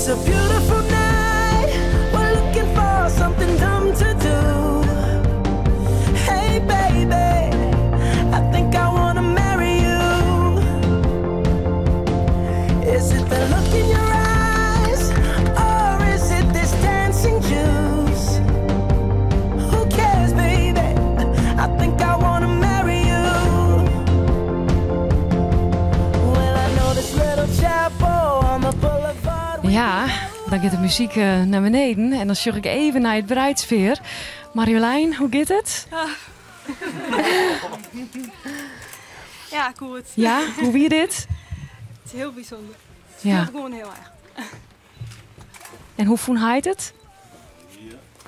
It's a beautiful night. We're looking for something dumb to do. Hey baby, I think I wanna marry you. Is it the look in your eyes, or is it this dancing juice? Who cares, baby? I think I wanna marry you. Well, I know this little chapel on the boulevard. Ja, dan giet de muzyk eh, nei beneden en dan sjoch ik even nei it breidspear. Marjolein, hoe giet it? Ja, goed. Ja, hoe wie dit? It is hiel bysûnder. It Ja. fielt gewoan hiel echt. En hoe fûn hy it?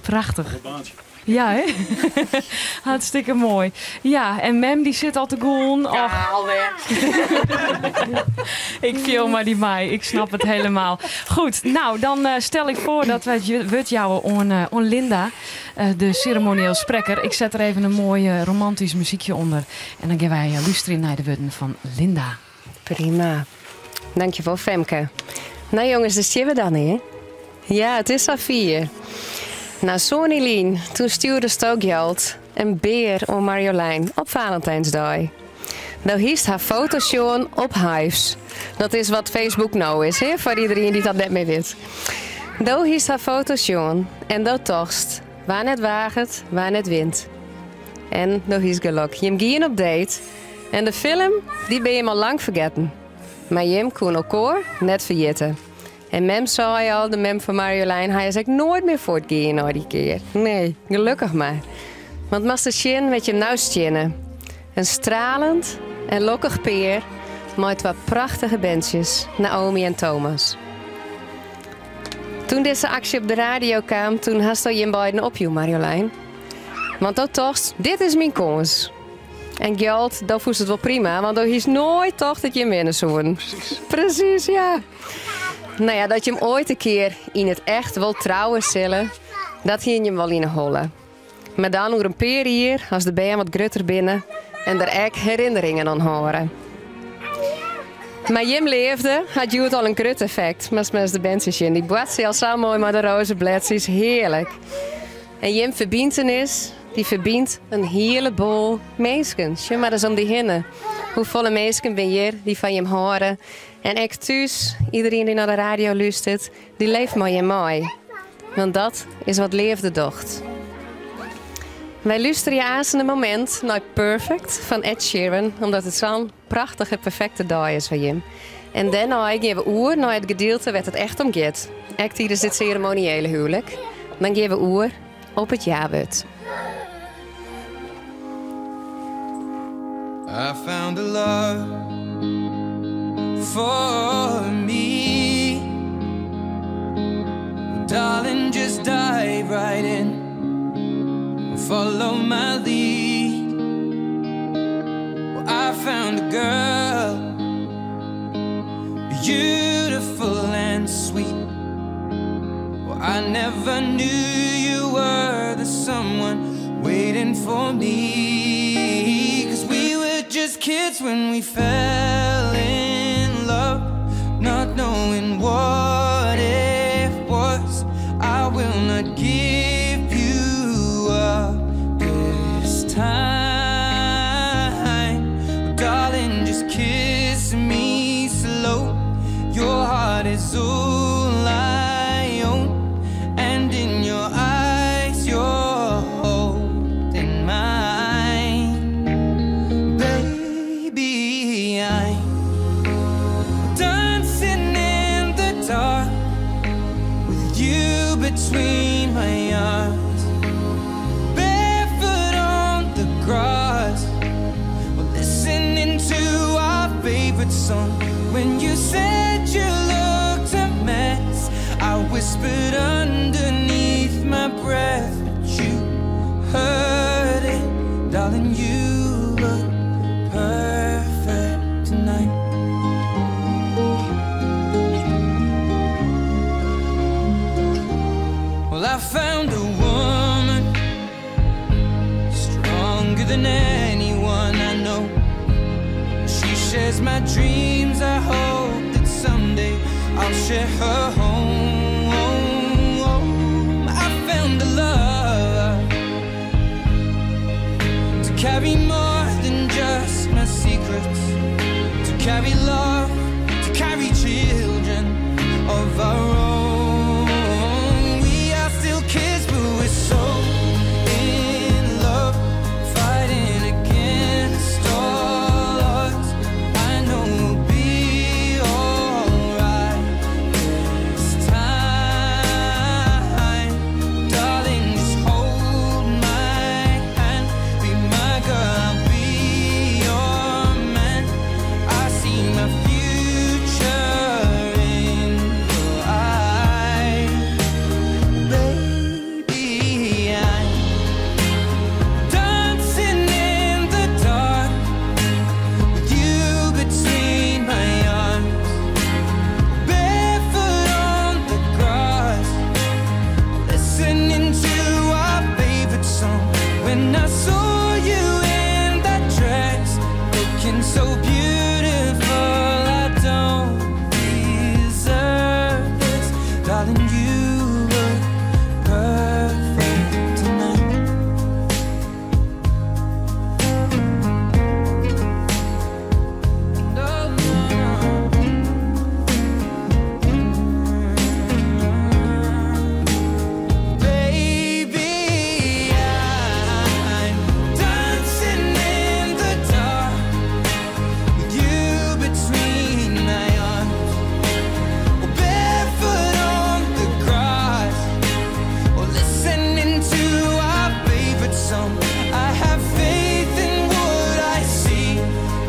Prachtich. Ja, hè? Hartstikke moai. Ja, en mem dy sit al te gûlen. Och. Ik fiel mei dy mei, ik snap it helemaal. Goed, nou dan eh, stel ik foar dat wy it wurd jouwe oan, eh, oan Linda, eh, de seremonieel sprekker. Ik set der even in moai eh, romantysk muzykje ûnder. En dan gean wy eh, lústerjen nei de wurden fan Linda. Prima. Dankjewol Femke. Nou jonges, dêr stean we dan hè. Ja, it is safier. Nou, sân jier lyn, doe stjoerdest Gjalt in bear oan Marjolein op Valentijnsdei. Do hiest har foto sjoen op Hyves. Dat is wat Facebook no is, hè? Foar iderien dy't dat net mear wit. Do hiest har foto sjoen en do tochtst, wa net waget, wa net wint. En do hiest gelok. Jim giene op date en de film, dy binne jim al lang fergetten. Mar jim koene elkoar net ferjitte. En mem sei al, de mem fan Marjolein, hy is ek noait mear fuortgien nei dy kear. Nee, gelokkich mar. Want moatst ris sjen wêr't jim no steane. In stralend en lokkich pear mei twa prachtige berntsjes, Naomi en Thomas. Doe't dizze aksje op de radio kaam, doe hasto jim beiden opjûn, Marjolein. Want do tochtst, dit is myn kâns. En Gjalt, do fûnst it wol prima, want do hiest noait tocht dat jim winne soene. Presys. Presys, ja. No ja, dat jim oait in kear yn it echt wol trouwe sille, dat hiene jim wol yn 'e holle. Mar dan oer in pear jier, as de bern wat grutter binne en der ek herinneringen oan hâlde. Mar jim leafde hat hjoed al in grut effekt. Moatst mar ris de berntsjes sjen, dy boartsje al sa moai mei de rozeblêdsjes, hearlik. En jim ferbyntenis, dy ferbynt in hiele boel minsken. Sjoch mar ris om dy hinne. Hoefolle minsken binne hjir dy't fan jim hâlde? En ek thús, iderien dy't nei de radio lústeret, dy leeft mei jim mei. Want dat is wat leafde docht. Wy lústerje aanst in momint nei Perfect fan Ed Sheeran, omdat it sa'n prachtige, perfekte dei is foar jim. En dêrnei gean we oer nei it gedielte wêr't it echt om giet. Ek tidens dit seremoniële houlik. Dan gean we oer op it ja-wurd. I found a love for me. Well, darling, just dive right in. Follow my lead. Well, I found a girl, beautiful and sweet. Well, I never knew you were the someone waiting for me. 'Cause we were just kids when we fell in love, not knowing what it was. I will not give you up this time. Darling, just kiss me slow. Your heart is all I own, and in your eyes, you're holding mine. Baby, I'm dancing in the dark with you between my arms, barefoot on the grass, listening to our favorite song. When you said you looked a mess, I whispered underneath my breath, but you heard it, darling. You look perfect tonight. Well, I found a woman stronger than anyone I know. She shares my dreams. I hope that someday I'll share her home. carry love, to carry children of our own. We are still kids, but we're so in love, fighting against all odds. I know we'll be alright this time. Darling, just hold my hand. Be my girl, I'll be your man. I see my future in your eyes. Baby, I'm dancing in the dark with you between my arms, barefoot on the grass, listening to our favorite song. When I saw you in that dress, looking so beautiful, I don't deserve this, darling. You look perfect tonight. No, no, no. Baby, I'm dancing in the dark with you between my arms, or barefoot on the grass, or listening to our favorite song. I have faith in what I see.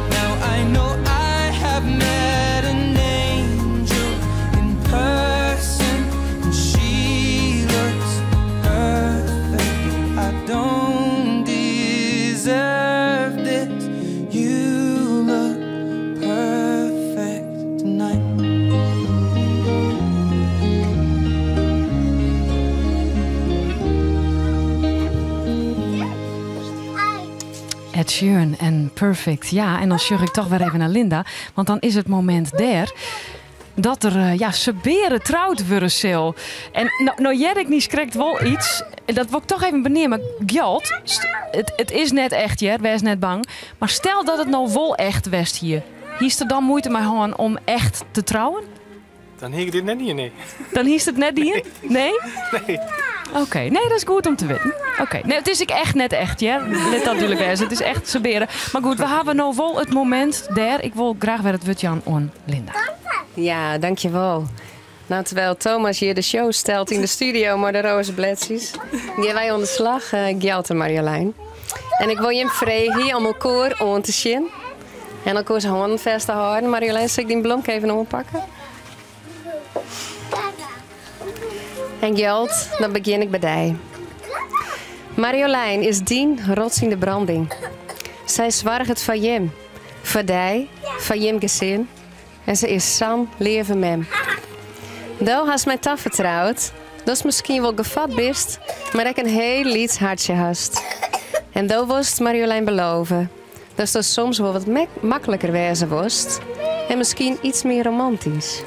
Now I know I have met an angel in person, and she looks perfect. I don't deserve this. You look perfect tonight. Ed Sheeran en Perfect. Ja, en dan sjoch ik toch wer even nei Linda. Want dan is it momint dêr dat der ja, sabeare troud wurde sil. En no hear ik niiskrekt wol yts. Dat wol ik toch even beneame. Gjalt, it is net echt hear, wês net bang. Mar stel dat it no wol echt west hie. Hiest der dan muoite mei hân om echt te trouwen? Dan hie ik dit net dien, nee. Dan hiest it net dien? Nee? Nee. Oké, nee, dat is goed om te witten. Oké, nee, it is ek echt net echt, hear. Lit dat dúdlik wêze. It is echt sabeare. Mar goed, we hawwe no wol it momint dêr. Ik wol graach wer it wurd jaan oan Linda. Ja, dankjewol. Nou, terwijl Thomas hier de show stelt in de studio mei de roazeblêdsjes, gean wy oan de slach, Gjalt en Marjolein. En ik wol jim freegje om elkoar oan te sjen en elkoars hânnen fêst te hâlden. Marjolein, sil ik dyn blomke even oanpakke? En Gjalt, dan begjin ik by dy. Marjolein is dyn rots yn de branding. Sy soarget foar jim, foar dy, foar jim gesin. En se is sa'n leave mem. Do hast my tafertroud datst miskien wol gevat bist, mar ek in hiel lyts hartsje hast. En do wolst Marjolein belove datsto soms wol wat makliker wêze wolst en miskien yts mear romantysk.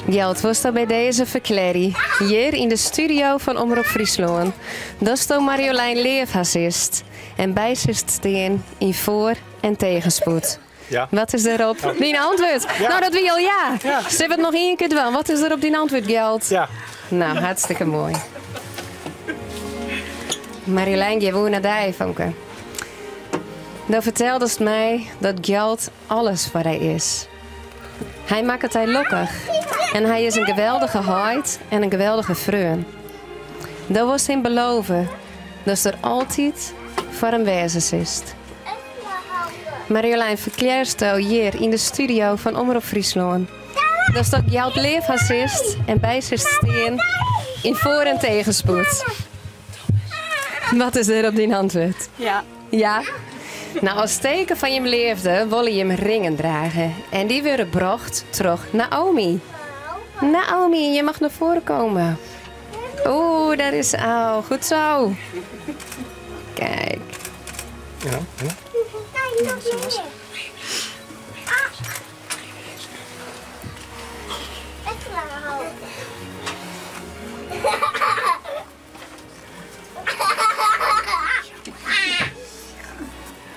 Gjalt, wolsto by dizze ferklearje, hjir yn de studio fan Omrop Fryslân, datsto Marjolein leaf ha silst en by silst stean yn foar- en tegenspoed? Ja. Wat is der op dyn antwurd? Ja. Nou, dat wie al ja. Ja. Sille we it noch ien kear dwaan? Wat is der op dyn antwurd, Gjalt? Ja. Nou, hartstikke moai. Marjolein, gean oer nei dy, Famke. Do ferteldest my dat Gjalt alles foar dy is. Hy makket dy lokkich en hy is in geweldige heit en in geweldige freon. Do wolst him belove datst der altyd foar him wêze silst. Marjolein, ferklearresto hjir yn de studio fan Omrop Fryslân datsto Gjalt leaf ha silst en by silst stean yn foar- en tegenspoed. Wat is der op dyn antwurd? Ja. Ja? Nou, as teken fan jim leafde wolle jim ringen drage. En dy wurde brocht troch Naomi. Naomi, je mag naar voren komen. Oeh, daar is ze al. Goed zo. Kijk. Ja, ja.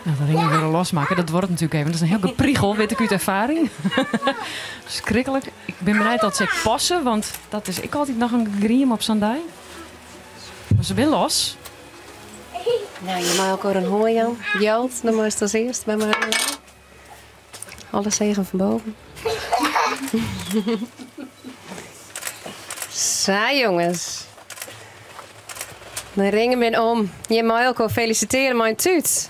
Nou, de ringen wurde losmakke. Dat duorret natuerlik even. Dat is in hiel geprigel, wit ik út erfaring. Ferskriklik. Ik bin benijd oft se ek passe, want dat is ek altyd noch in gegriem op sa'n dei. Mar se binne los. Nou, je mei elkoar in hân jaan. Gjalt, dan meist as earst by Marjolein. Alle zegen van boven. Sa jonges. De ringen binne om. Je mei elkoar felisitearje mei in tút.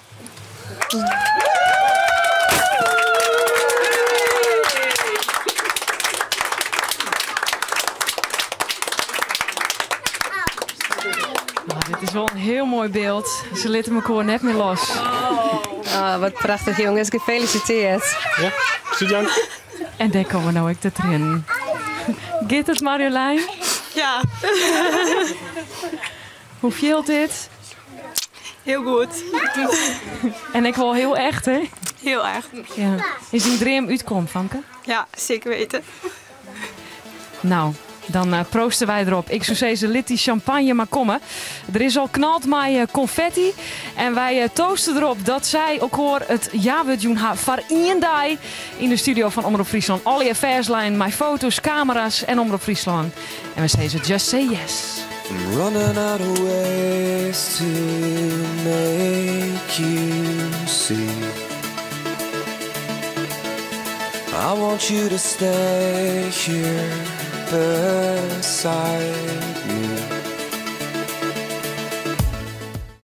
Nou, dit is wol in hiel moai byld. Se litte mekoar net mear los. Oh, wat prachtich jonges, gefeliciteerd. Ja, Suzanne. En dêr komme no ek de triennen. Giet it Marjolein? Ja. Hoe fielt dit? Hiel goed. En ek wol hiel echt, hè? Hiel echt. Ja. Is dyn dream útkommen, Famke? Ja, seker weten. Nou, dan eh, proosten wy derop. Ik soe sizze, lit dy champagne mar komme. Der is al knald mei eh, konfetty. En wy eh, toasten derop dat sy elkoar it ja-wurd jûn ha foar ien dei yn de studio fan Omrop Fryslân. Allegear fêstlein mei foto's, kamera's en Omrop Fryslân. En we sizze just say yes. I'm running out of ways to make you see. I want you to stay here beside me.